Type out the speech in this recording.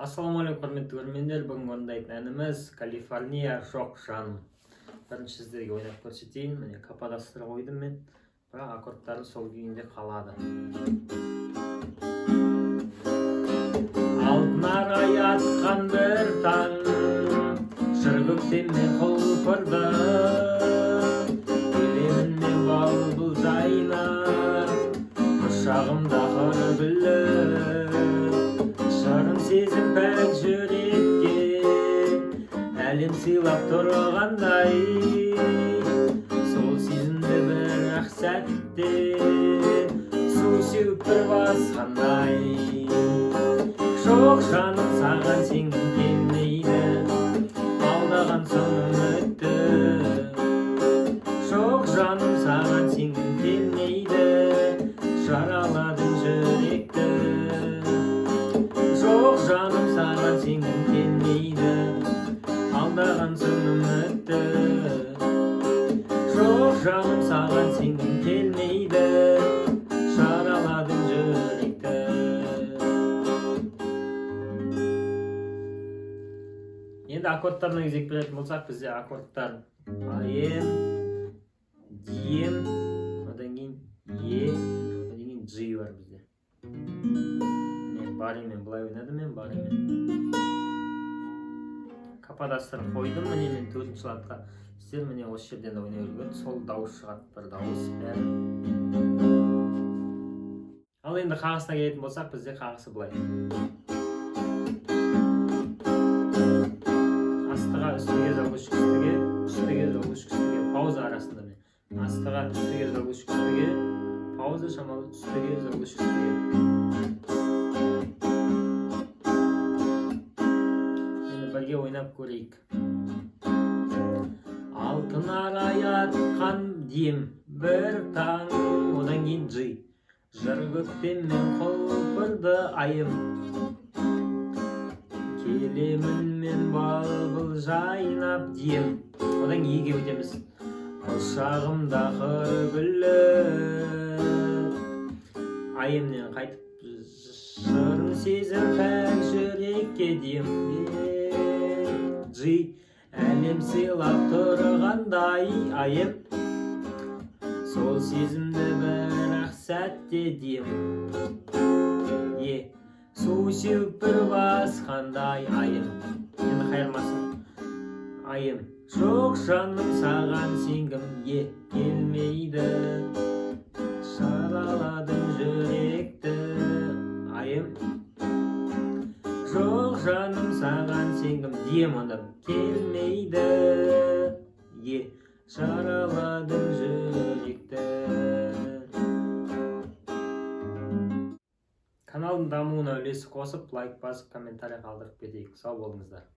Ассалаумағалейкум, құрметті көрермендер! Бүгінгі орындайтын әніміз «Калифорния». Жоқ, жаным. Бірінші сіздерге ойнап көрсетейін. Міне, каподастр қойдым мен, бірақ аккордтары сол күйінде қалады. Алтын арай атқан бір таң, жыр көктеммен құлпырды. Келемін мен балбыл жайнап, құшағымда қыр гүлі. Шырын сезім пәк жүрекке әлем сыйлап тұрғандай. Сол сезімді бір-ақ сәтте су сеуіп бір басқандай. Жоқ, жаным, саған сенгім келмейді, алдаған соң үмітті. Жоқ, жаным, саған сенгім келмейді, жараладың жүректі. Жоқ, жаным, саған сенгім келмейді, алдаған соң үмітті. Жоқ, жаным, саған сенгім келмейді, жараладың жүректі. Енді аккордтарына кезек беретін болсақ, бізде аккордтар АМ, ДМ, одан кейін Е, одан кейін G бар бізде. Міне, баремен былай ойнадым мен, баремен каподастр қойдым. Міне, мен төртінші ладқа, сіздер, міне, осы жерден де ойнай беруге болады. Сол дауыс шығады, бір дауыс бәрі. Ал енді қағысына келетін болсақ, бізде қағысы былай: астыға, үстіге, заглушка, үстіге, үстіге, заглушка, үстіге, пауза арасында. Міне, астыға, үстіге, заглушка, үстіге, пауза шамалы, үстіге, заглушка, үстіге. Енді бірге ойнап көрейік. Алтын арай атқан дем бір таң, одан кейін G, жыр көктеммен құлпырды айым. Келемін мен балбыл жайнап, дем, одан кейін Еге өтеміз. Құшағымда қыр гүлі, айымнен қайтып шырын сезім пәк жүрекке, дем, G, әлем сыйлап тұрғандай, айым. Сол сезімді бір-ақ сәтте, дем, Е, су сеуіп бір басқандай, айым. Енді қайырмасы: айым. Жоқ, жаным, саған сенгім, Е, келмейді, жараладың жүректі, айым. Жоқ, жаным, саған сенгім, дем, онда келмейді, Е, жараладың жүректі. Каналдың дамуына үлес қосып, лайк басып, комментарий қалдырып кетейік. Сау болыңыздар!